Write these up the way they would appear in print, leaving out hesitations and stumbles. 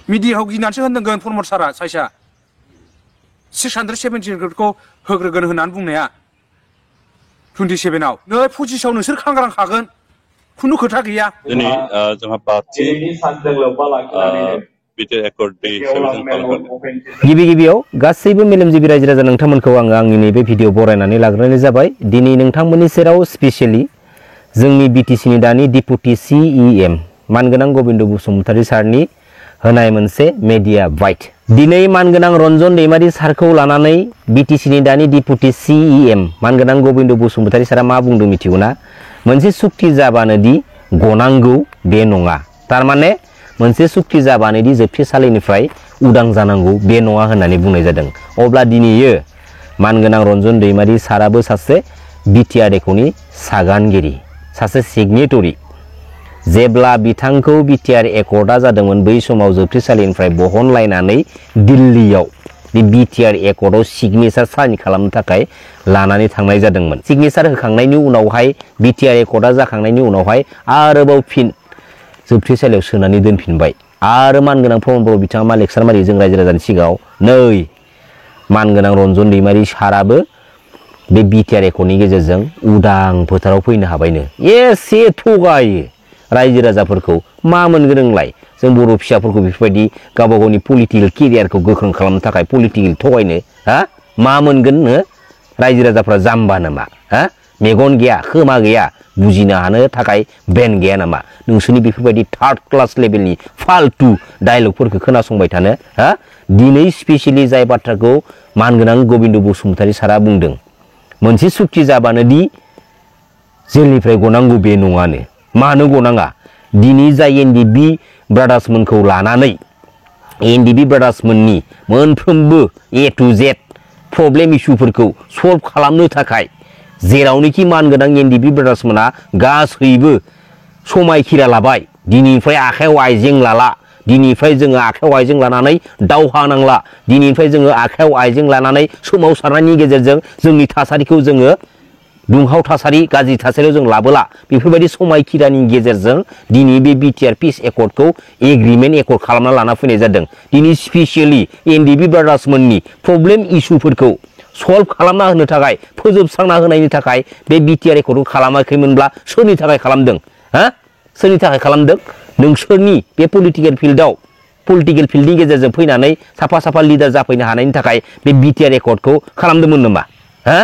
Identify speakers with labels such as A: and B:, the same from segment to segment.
A: मिडियायाव गिनानैसो होनदोंगोन प्रमद सारा साइसआ 670 होग्रोगोन होननानै बुंनाया 27आव नै 25आव नोंसोर खांग्रांखागोन खुनु खोथा गैया
B: दिनै जोंहा बाथि बिटिआर एकर्ड डे हिसाबै जों पालन खालामदों
C: गिबियाव गासैबो मेलेमजिबि रायजो राजा नोंथांमोनखौ आङो आंनि नैबे भिडिअ बरायनानै लाग्रोनाय जाबाय दिनै नोंथांमोननि सेराव स्पेसियली जोंनि बिटिसिनि दानि डिपुटि सिइएम मानगोनां गबिन्द बसुमतारी सारनि होनाय मोनसे मेडिया बाइट दिनै मानगोनां रन्जन दैमारी सारखौ लानानै बिटिसिनि दानि डिपुटि सिइएम मानगोनां गबिन्द बसुमतारी सारा मा बुंदों मिथिगौना मोनसे सुक्ति जाबानो दि गनांगौ बे नङा थारमाने मोनसे सुक्ति जाबानो दि जोबथेसालिनिफ्राय उदां जानांगौ बे नङा होननानै बुंनाय जादों अब्ला दिनैयो मानगोनां रन्जन दैमारी साराबो सासे बिटिआर एकर्डनि सागानगिरि सासे सिगनेटरि जेब्ला बिथांखौ बिटिआर एकर्डआ जादोंमोन बै समाव जोबथेसालिनिफ्राय बहनलायनानै दिल्लीयाव बे बिटिआर एकर्डआव सिगनेचार साइन खालामनो थाखाय लानानै थांनाय जादोंमोन सिगनेचार होखांनायनि उनावहाय बिटिआर एकर्डआ जाखांनायनि उनावहाय आरोबाव फिन जोबथेसालियाव सोनानै दोनफिनबाय आरो मानगोनां प्रमद बर' बिथाङा मा लेक्सार मारि जों रायजो राजानि सिगाङाव नै मानगोनां रन्जन दैमारी साराबो बे बिटिआर एकर्डनि गेजेरजों उदां फोथाराव फैनो हाबायनो एसे थगायो रायजो राजाफोरखौ मा मोनगोन नोंलाय जों बर' फिसाफोरखौ बेफोरबायदि गावबा गावनि पलिटिकेल केरियारखौ गोख्रों खालामनो थाखाय पलिटिकेल थगायनो हा मा मोनगोन नो रायजो राजाफ्रा जाम्बा नामा हा मेगन गैया खोमा गैया बुजिनो हानो थाखाय ब्रेन गैया नामा नोंसोरनि बेफोरबायदि थार्ड क्लास लेभेलनि फालतु डायलगफोरखौ खोनासंबाय थानो हा दिनै स्पेसियली जाय बाथ्राखौ मानगोनां गबिन्द बसुमतारी सारा बुंदों मोनसे सुक्ति जाबानो दि जेलनिफ्राय गनांगौ बे नङानो मानो गनाङा दिनै जाय एनडिबि ब्रादार्समोनखौ लानानै एनडिबि ब्रादार्समोननि मोनफ्रोमबो ए टु जेड प्रब्लेम इस्युफोरखौ सल्भ खालामनो थाखाय जेरावनोखि मानगोनां एनडिबि ब्रादार्समोना गासैबो समायखिरा लाबाय दिनैनिफ्राय आखायाव आइजें लाला दिनैनिफ्राय जोङो आखायाव आइजें लानानै दावहा नांला दिनैनिफ्राय जोङो आखायाव आइजें लानानै सोमावसारनायनि गेजेरजों जोंनि थासारिखौ जोङो दुंहाव थासारि गाज्रि थासारियाव जों लाबोला बेफोरबायदि समायखिरानि गेजेरजों दिनै बे बिटिआर पिस एकर्डखौ एग्रिमेन्ट एकर्ड खालामना लाना फैनाय जादों दिनै स्पेसियली एनडिबि ब्रादार्समोननि प्रब्लेम इस्युफोरखौ सल्भ खालामना होनो थाखाय फोजोबस्रांना होनायनि थाखाय बे बिटिआर एकर्डखौ खालामाखैमोनब्ला सोरनि थाखाय खालामदों हा सोरनि थाखाय खालामदों नोंसोरनि बे पलिटिकेल फिल्डनि गेजेरजों फैनानै साफा साफा लिडार जाफैनो हानायनि थाखाय बे बिटिआर एकर्डखौ खालामदोंमोन नामा हा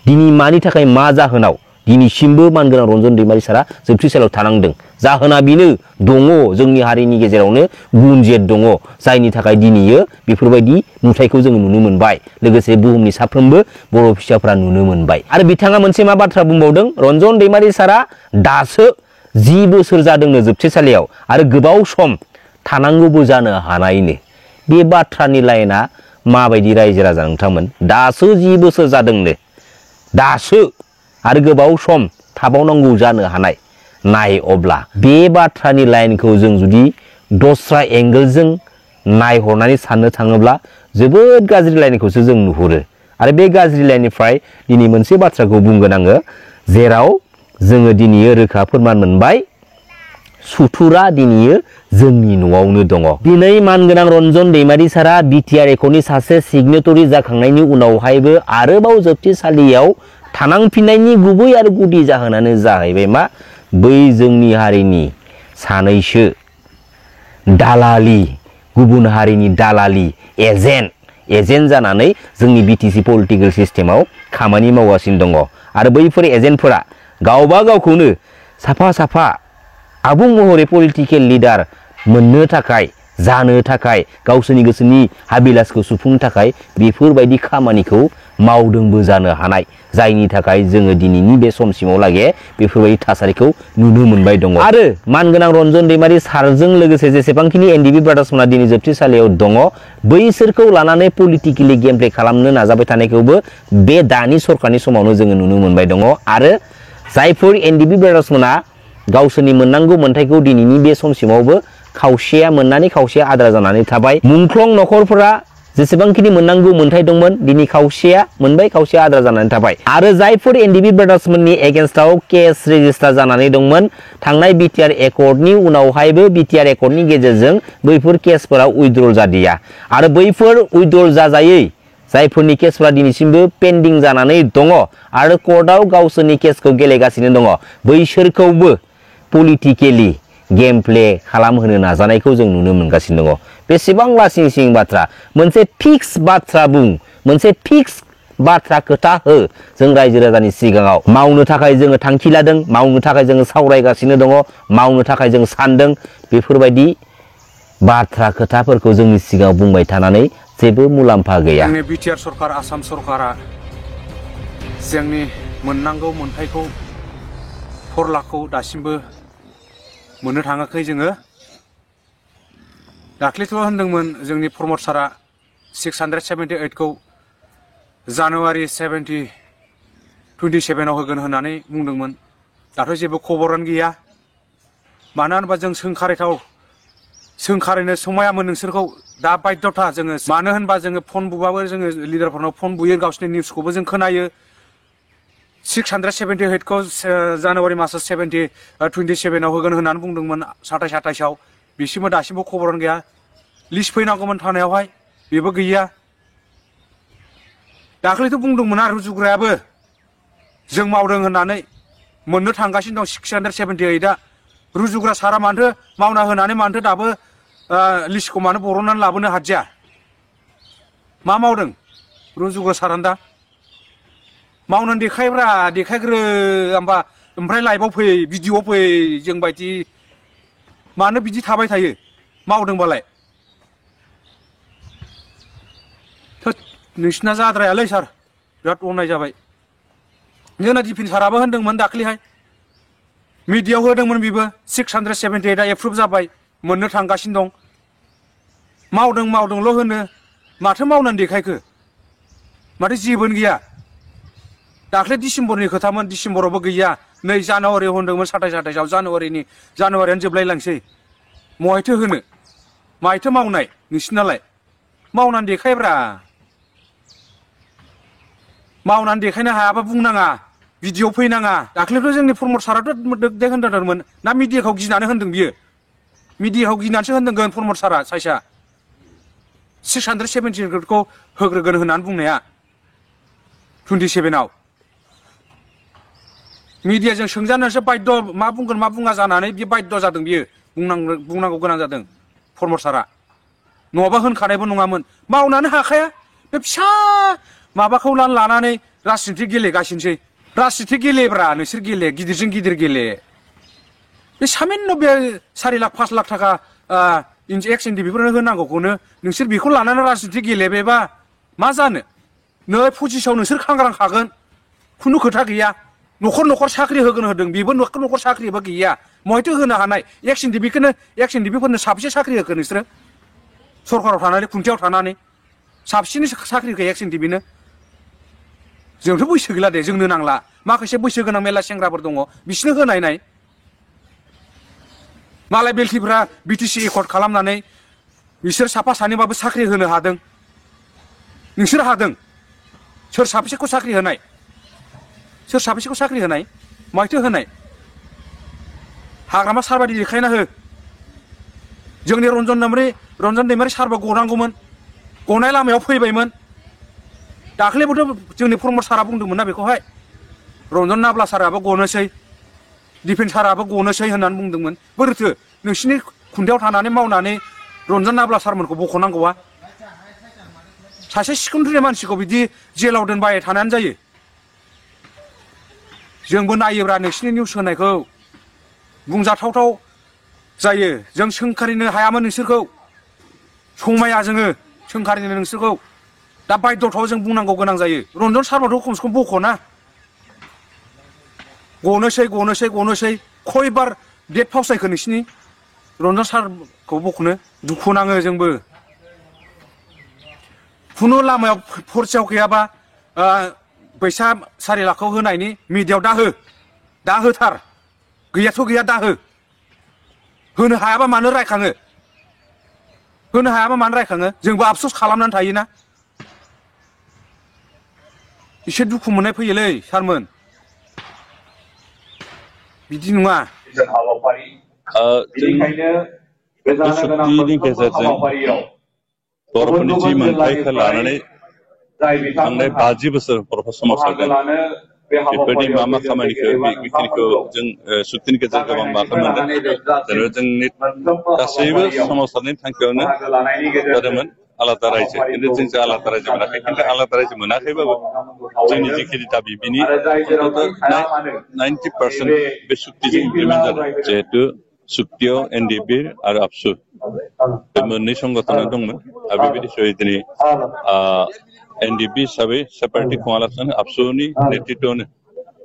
C: दिनै मानि थाखाय मा जाहोनाव दिनैसिमबो मानगोनां रन्जन दैमारी सारा जोबथेसालियाव थानांदों जाहोना बेनो दङ जोंनि हारिनि गेजेरावनो गुन जेद दङ जायनि थाखाय दिनैयो बेफोरबायदि नुथायखौ जोङो नुनो मोनबाय लोगोसे बुहुमनि साफ्रोमबो बर' फिसाफ्रा नुनो मोनबाय आरो बिथाङा मोनसे मा बाथ्रा बुंबावदों रन्जन दैमारी सारा दासो 10 बोसोर जादोंनो जोबथेसालियाव आरो गोबाव सम थानांगौबो जानो हानायनो बे बाथ्रानि लाइना माबायदि रायजो राजा नोंथांमोन दासो 10 बोसोर जादोंनो दासो आरो गोबाव सम थाबावनांगौ जानो हानाय नाय अब्ला बे बाथ्रानि लाइनखौ जों जुदि दस्रा एंगेलजों नायहरनानै साननो थाङोब्ला जोबोद गाज्रि लाइनखौसो जों नुहुरो आरो बे गाज्रि लाइननिफ्राय दिनै मोनसे बाथ्राखौ बुंगोन आङो जेराव जोङो दिनै रोखा फोरमान मोनबाय सुथुरा दिनै जोंनि न'आवनो दङ दिनै मानगोनां रन्जन दैमारी सारा बिटिआर एकर्डनि सासे सिगनेटरि जाखांनायनि उनावहायबो आरोबाव जोबथेसालियाव थानांफिननायनि गुबै आरो गुदि जाहोनानो जाहैबाय मा बै जोंनि हारिनि सानैसो दालालि गुबुन हारिनि दालालि एजेन्ट जानानै जोंनि बिटिसि पलिटिकेल सिस्टेमाव खामानि मावगासिनो दङ आरो बैफोर एजेन्टफोरा गावबा गावखौनो साफा साफा आबुं महरै पलिटिकेल लिडार मोननो थाखाय जानो थाखाय गावसोरनि गोसोनि हाबिलासखौ सुफुंनो थाखाय बेफोरबायदि खामानिखौ मावदोंबो जानो हानाय जायनि थाखाय जोङो दिनैनि बे समसिमाव लागै बेफोरबायदि थासारिखौ नुनो मोनबाय दङ आरो मानगोनां रन्जन दैमारी सारजों लोगोसे जेसेबांखिनि एनडिबि ब्रादार्समोना दिनै जोबथेसालियाव दङ बैसोरखौ लानानै पलिटिकेलि गेम प्ले खालामनो नाजाबाय थानायखौबो बे दानि सरकारनि समावनो जोङो नुनो मोनबाय दङ आरो जायफोर एनडिबि ब्रादार्समोना गावसोरनि मोननांगौ मोनथायखौ दिनैनि बे समसिमावबो खावसेया मोननानै खावसेया आद्रा जानानै थाबाय मुंख्लं नखरफोरा जेसेबांखिनि मोननांगौ मोनथाय दंमोन दिनै खावसेया मोनबाय खावसेया आद्रा जानानै थाबाय आरो जायफोर एनडिबि ब्रादार्समोननि एगेन्स्टआव केस रेजिस्टार जानानै दंमोन थांनाय बिटिआर एकर्डनि उनावहायबो बिटिआर एकर्डनि गेजेरजों बैफोर केसफोरा उइथड्रल जादिया आरो बैफोर उइथड्रल जाजायै जायफोरनि केसफोरा दिनैसिमबो पेन्डिं जानानै दङ आरो कर्टआव गावसोरनि केसखौ गेलेगासिनो दङ बैसोरखौबो पलिटिकेलि गेम प्ले खालामहोनो नाजानायखौ जों नुनो मोनगासिनो दङ बेसेबां लासिं सिं बाथ्रा मोनसे फिक्स बाथ्रा बुं मोनसे फिक्स बाथ्रा खोथा हो जों रायजो राजानि सिगाङाव मावनो थाखाय जोङो थांखि लादों मावनो थाखाय जोङो सावरायगासिनो दङ मावनो थाखाय जों सानदों बेफोरबायदि बाथ्रा खोथाफोरखौ जोंनि सिगाङाव बुंबाय थानानै जेबो मुलाम्फा गैया
A: जोंनि बिटिआर सरकार आसाम सरकारा जोंनि मोननांगौ मोनथायखौ 4 लाखखौ दासिमबो मोननो थाङाखै जोङो दाख्लैथ' होनदोंमोन जोंनि प्रमद सारा 678 खौ जानुवारि 27 आव होगोन होननानै बुंदोंमोन दाथ' जेबो खबरानो गैया मानो होनबा जों सोंखारिनो समायामोन नोंसोरखौ दा बाध्यथा जोङो मानो होनबा जोङो फन बुबाबो जोङो लिडारफोरनाव फन बुयो गावसोरनि निउसखौबो जों खोनायो 678 खौ जानुवारि मासाव 27 आव होगोन होननानै बुंदोंमोन 27 आव बिसिमबो दासिमबो खबरानो गैया लिस्ट फैनांगौमोन थानायावहाय बेबो गैया दाख्लैथ' बुंदोंमोन आरो रुजुग्रायाबो जों मावदों होननानै मोननो थांगासिनो दं 678 रुजुग्रा सारा मानोथो मावना होनानै मानोथो दाबो लिस्टखौ मानो बरननानै लाबोनो हादिया मा मावदों रुजुग्रा सारानो दा मावनानै देखायग्रो ओमफ्राय लाइभआव फै भिडिअ'आव फै जों बायदि मानो बिदि थाबाय थायो मावदोंबालाय नोंसिना जाद्रायालै सार बिराद अननाय जाबाय जोंना दिफेन साराबो होनदोंमोन दाख्लैहाय मिडियायाव होदोंमोन बेबो 678 एप्रुभ जाबाय मोननो थांगासिनो दं मावदोंल' होनो माथो मावनानै देखायखो माथो जेबोनो गैया दाख्लै डिसेम्बरनि खोथामोन डिसेम्बरावबो गैया नै जानुवारियाव होनदोंमोन 27 आव जानुवारियानो जोबलायलांसै महायथो होनो मायथो मावनाय नोंसिनालाय मावनानै देखायब्रा मावनानै देखायनो हायाबा बुंनाङा भिडिअ फैनाङा दाख्लैथ' जोंनि प्रमद साराथ' देख होनदोंमोन ना मिडियाखौ गिनानै होनदों बियो मिडियाखौ गिनानैसो होनदोंगोन प्रमद सारा साइसआ 670 खौ होग्रोगोन होननानै बुंनाया 27 आव मिडियाजों सोंजानोसो बाध्य मा बुंगोन मा बुङा जानानै बियो बाध्य जादों बियो बुंनांगौ गोनां जादों प्रमद सारा नङाबा होनखानायबो नङामोन मावनानै हाखाया बे फिसा माबाखौ लानानै राजनिथि गेलेगासिनोसै राजनिथि गेलेब्रा नोंसोर गेले गिदिरजों गिदिर गेले बे सामान्य बे 4 लाख 5 लाख थाखा एक्स एनडिबिफोरनो होनांगौखौनो नोंसोर बेखौ लानानै राजनिथि गेलेबायबा मा जानो नै पजिसाव नोंसोर खांग्रांखागोन खुनु खोथा गैया न'खर साख्रि होगोन होदों बेबो न'खर साख्रिबो गैया महायथो होनो हानाय एक्स एनडिबिफोरनो साबेसे साख्रि होखो नोंसोरो सरकाराव थानानै खुंथायाव थानानै साबसिन साख्रि होखो एक्स एनडिबिनो जोंथ' बैसो गैला दे जोंनो नांला माखासे बैसो गोनां मेला सेंग्राफोर दङ बिसोरनो होनाय मालाय बेलथिफ्रा बिटिसि एकर्ड खालामनानै बिसोर साफा सानैबाबो साख्रि होनो हादों नोंसोर हादों सोर साबेसेखौ साख्रि होनाय मायथो होनाय हाग्रामा सारबादि देखायना हो जोंनि रन्जन दैमारि सारबा गनांगौमोन गनाय लामायाव फैबायमोन दाख्लैबोथ' जोंनि प्रमद सारा बुंदोंमोन ना बेखौहाय रन्जन नाब्ला साराबो गनोसै दिफेन साराबो गनोसै होननानै बुंदोंमोन बोरैथो नोंसिनि खुन्थायाव थानानै मावनानै रन्जन नाब्ला सारमोनखौ बख'नांगौआ सासे सिखुन्द्रिनि मानसिखौ बिदि जेलाव दोनबाय थानानै जायो जोंबो नायोब्रा नोंसिनि निउस होनायखौ बुंजाथावथाव जायो जों सोंखारिनो हायामोन नोंसोरखौ समाया जोङो सोंखारिनो नोंसोरखौ दा बाध्यथाव जों बुंनांगौ गोनां जायो रन्जन सारबाथ' खमसे खम बख'ना गनोसै खयबार डेट फावसायखो नोंसिनि रन्जन सारखौ बख'नो दुखु नाङो जोंबो खुनु लामायाव फरसेयाव गैयाबा फैसा 4 लाखखौ होनायनि मिडियायाव दा होथार गैयाथ' गैया दा होनो हायाबा मानो रायखाङो होनो हायाबा मानो रायखाङो जोंबो आफसोस खालामनानै थायोना एसे दुखु मोननाय फैयोलै सारमोन बिदि नङा
B: जों सुक्तिनि गेजेरजों बर'फोरनि जि मोनथायखौ लानानै थांनाय 50 बोसोर बर'फोर सोमावसारदों बेफोरनि मा खामानिखौ बेखिनिखौ जों सुक्तिनि गेजेरजों गोबां माखौ मोनदों जेनेबा जोंनि गासैबो सोमावसारनायनि थांखियावनो जादोंमोन आलादा रायजो खिन्थु जों आलादा रायजो मोनाखै खिन्थु आलादा रायजो मोनाखैबाबो जोंनि जिखिनि दाबि बिनि 90% बे सुक्तिजों इमप्लिमेन्ट जादों जिहेतु सुक्तियाव एनडिएफबि आरो आबसु बे मोननै संगठना दंमोन आरो बेबायदि हिसाबै दिनै एनडिएफबि हिसाबै सेपारेटि खुङालासिनो आबसुनि नेतृत्वआवनो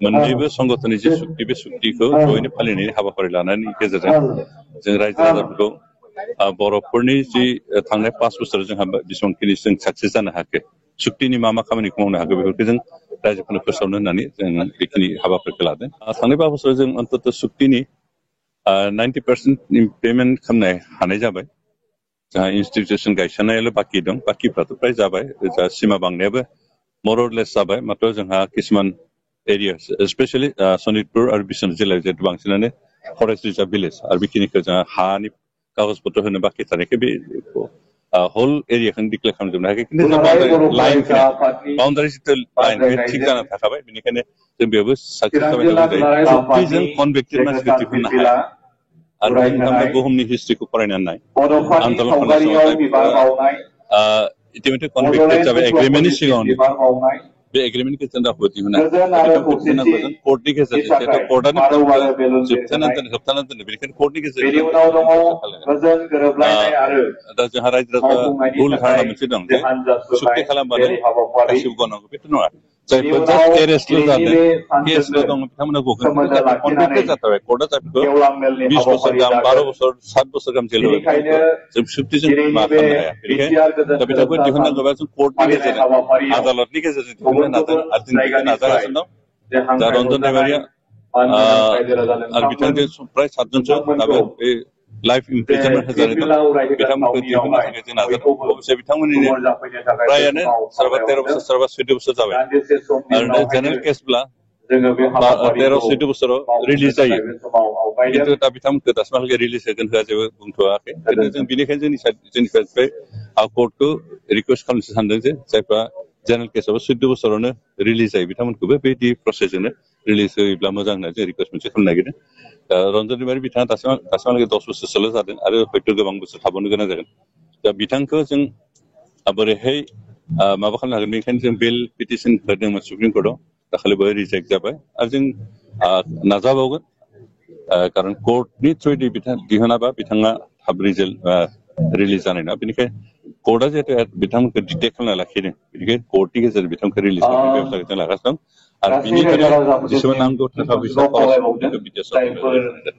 B: मोननैबो संगठननि जे सुक्ति बे सुक्तिखौ जयैनो फालिनायनि हाबाफारि लानायनि गेजेरजों जों रायजो राजाफोरखौ बर'फोरनि जि थांनाय 5 बोसोराव जोंहा बेसेबांखिनि जों साक्सेस जानो हायाखै सुक्तिनि मा खामानिखौ मावनो हाखो बेफोरखौ जों रायजोफोरनो फोसावनो होननानै जों बेखिनि हाबाफारिखौ लादों थांनाय 5 बोसोराव जों अन्तत सुक्तिनि 90% इमप्लिमेन्ट खालामनो हानाय जाबाय जोंहा इन्स्टिटिउसन गायसननायाल' बाखि दं बाखिफ्राथ' फ्राय जाबाय जा सिमा बांनायाबो मरलेस जाबाय मात्र जोंहा किसुमान एरिया स्पेसियलि सनितपुर आरो बिश्वनाथ जिल्लायाव जिहेतु बांसिनानो फरेस्ट रिजार्भ भिलेज आरो बेखिनिखौ जोंहा हानि कागज पत्र होनो बाखि थानायखाय बे हल एरियाखौनो डिक्लेयार खालामजोबनो हायाखै खिन्थु बाउन्डारि जिथु लाइन बे थिग जाना थाखाबाय बेनिखायनो जों बेयावबो साक्सेस जाबाय सुक्तिजों कनभेक्टेड मानसिखौ दिहुननो हाया आरो नोंथांमोना बुहुमनि हिस्ट्रिखौ फरायनानै नाय आन्दलन खालामनाय इतिमধ্যে कनभेक्टेड जाबाय एग्रिमेन्टनि सिगाङावनो बे एग्रिमेन्टनि गेजेरजों रावबो दिहुना दिहुननांगौ जों कर्टनि गेजेरजों जिहेतु कर्टआनो जोबथानानै दोनो बेनिखायनो कर्टनि गेजेरजों दा जोंहा रायजो राजा भुल धारणा मोनसे दं जे सुक्ति खालामबानो गासिबो गनांगौ बेथ' नङा जायफोर जास्ट एरेस्टल' जादों केसल' दं बिथांमोना गगोन कनभेक्टेड जाथारबाय कर्टआ जायफोरखौ 20 बोसोर गाहाम 12 बोसोर 7 बोसोर गाहाम जेल होबाय जों सुक्तिजों मा खालामनो हाया बेनिखायनो दा बिथांखौ दिहुननांगौबा जों कर्टनि गेजेरजों आदालतनि गेजेरजों दिहुननो नाजागासिनो दं दा रन्जन दैमारिया आरो बिथांजों फ्राय 7 जनसो दाबो बे लाइफ इमप्रिजनमेन्ट होजानाय दं बिथांमोनखौ दिहुननो थाखाय जों नाजादों अबयसे बिथांमोननिनो फ्रायानो सोरबा 13 बोसोर सोरबा 14 बोसोर जाबाय ओरैनो जेनेरेल केसब्ला 13-14 बोसोराव रिलिज जायो खिन्थु दा बिथांमोनखौ दासिमहालागै रिलिज होगोन होआ जेबो बुंथ'वाखै खिन्थु जों बेनिखायनो जोंनिफ्राय कर्टखौ रिकुवेस्ट खालामनो सानदों जे जायफ्रा जेनेरेल केसआव 14 बोसोरावनो रिलिज जायो बिथांमोनखौबो बेदि प्रसेसजोंनो रिलिज होयोब्ला मोजां होनना जों रिकुवेस्ट मोनसे खालामनो नागिरदों रन्जन दैमारि बिथाङा दासिमहालागै 10 बोसोरसोल' जादों आरो हयथ' गोबां बोसोर थाबावनो गोनां जागोन दा बिथांखौ जों बोरैहाय माबा खालामनो हागोन बेनिखायनो जों बेल पिटिसन होदोंमोन सुप्रिम कर्टआव दाखालि बेवहाय रिजेक्ट जाबाय आरो जों नाजाबावगोन खारन कर्टनि थ्रुयै दिहुनाबा बिथाङा थाब रिलिज जानाय नङा बेनिखायनो कर्टआ जिहेतु बिथांमोनखौ डिटेक्ट खालामना लाखिदों बेनिखायनो कर्टनि गेजेरजों बिथांमोनखौ रिलिज खालामनायनि बेबस्थाखौ जों लागासिनो दं आरो बिनि थाखाय जेसेबां नांगौ थाखा फैसा खरस बेखौ बिटिआर सरकारनो